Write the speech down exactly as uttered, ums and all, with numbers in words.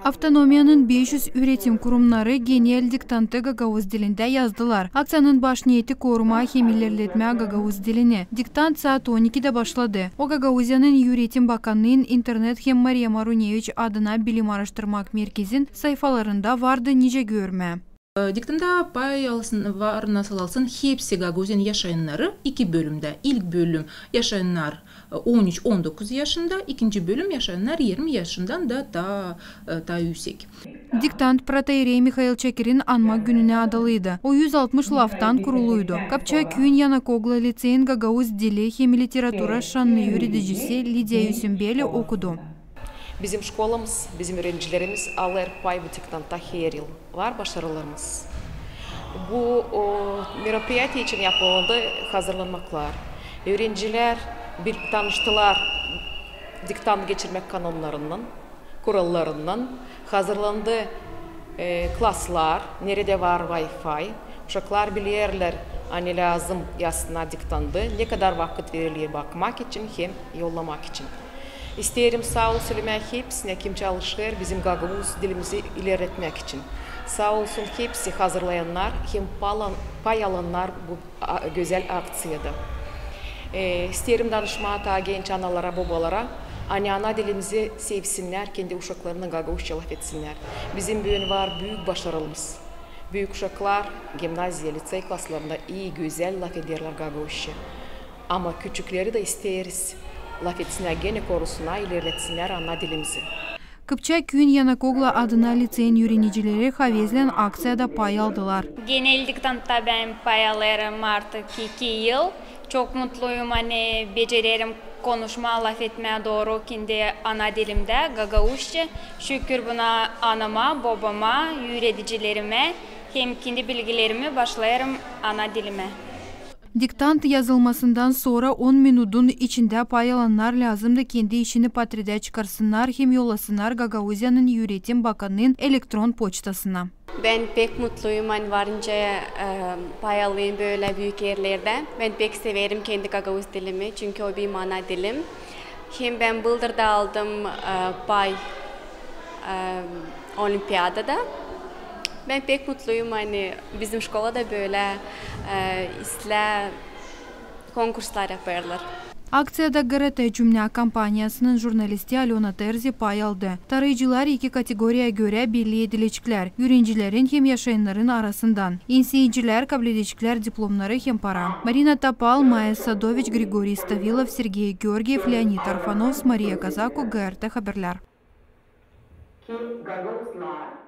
Avtonomiyanın beş üz üüretim kurumnarı genel diktantı gagauz dilindä yazdılar. Akţiyanın baş niyeti korumaa hem ilerletmää gagauz dilini. Diktant saat on ikidä başladı. O Gagauziyanın üüretim bakannıın, internet hem Mariya Maruneviç adına bilim aaraştırmak merkezin sayfalarında vardı nicä görmää. E, diktanda pay alsın, var nasıl alsın hepsi Gagauziyanın yaşayannarı iki bölümdä. İlk bölüm yaşayannar, e, on üç on dokuz yaşında, ikinci bölüm yaşayannar irmi yaşından da taa, e, taa üüsek. Diktant protoierey Mihail Çakirin anma gününä adalıydı. O üz altmış laftan kuruluydu. Kapçaa küüyün Yanakogla liţeyin gagauz dili hem literatura şannı üüredicisi Lidiya Üsümbeli okudu. Bizim şkolamız, bizim üürencilerimiz alêr pay bu diktantta her yıl. Var başarılarımız. Bu, o, мероприятие için yapıldı hazırlanmaklar. Üürencilär bir tanıştılar diktant geçirmäk kanallarınnan, kurallarınnan. Hazırlandı, e, klaslar, neredä var Wi-Fi. Uşaklar bilerlär, ani lääzım yazsınnar diktantı, ne kadar vakıt veriler bakmak için hem yollamak için. İsteerim saa ol sölemää hepsinä, kim çalışêr bizim gagauz dilimizi ilerletmäk için. Saa olsun hepsi hazırlayannar hem palan-, pay alannar bu a-, gözäl akţiyada. E, isteerim danışmaa taa genç analara, bobalara, ani ana dilimizi sevsinnär, kendi uşaklarına gagauzça lafetsinnär. Bizim büün var büük başarımız. Büük uşaklar gimnaziya, liţey klaslarında ii, gözäl lafederlär gagauzça. Ama küçükleri dä isteeriz lafetsinnär, genä korusunnar, ilerletsinnär ana dilimizi. Kapçaa küüyün Yanakogla adına liţeyin üürenicileri havezlän akţiyada pay aldılar. Genel diktantta bän pay alêrım artık iki yıl. Çok mutluyum, ani becererim konuşmaa, lafetmää dooru kendi ana dilimdä, gagauzça. Şükür buna anama, bobama, üüredicilerimä hem kendi bilgilerimi başlêêrım ana dilimä. Diktant yazılmasından sora on minudun içindä pay alannar lääzımdı kendi işini potredä çıkarsınnar hem yollasınnar Gagauziyanın üüretim bakannıın elektron poçtasına. Bän pek mutluyum, ani varınca, e, pay alêrım bölä büük erlerdä. Bän pek severim kendi gagauz dilimi, çünkü o benim ana dilim. Hem bän bıldır da aldım, e, pay, e, olimpiadada. Bän pek mutluyum, ani bizim şkolada bölä, e, islää konkurslar yapêrlar. Akţiyada GRT Cümlä kompaniyasının jurnalisti Alöna Terzi pay aldı. Tarıyıcılar iki kategoriya görä belli edileceklär: üürencilerin hem yaşayannarın arasından. Ensiyecilär kabledeceklär diplomnarı hem para. Marina Topal, Maya Sadoviç, Grigoriy Stavilov, Sergey Georgiev, Leonid Arfanovs, Mariya Kazako, GRT Haberlär. Ki gagauzlar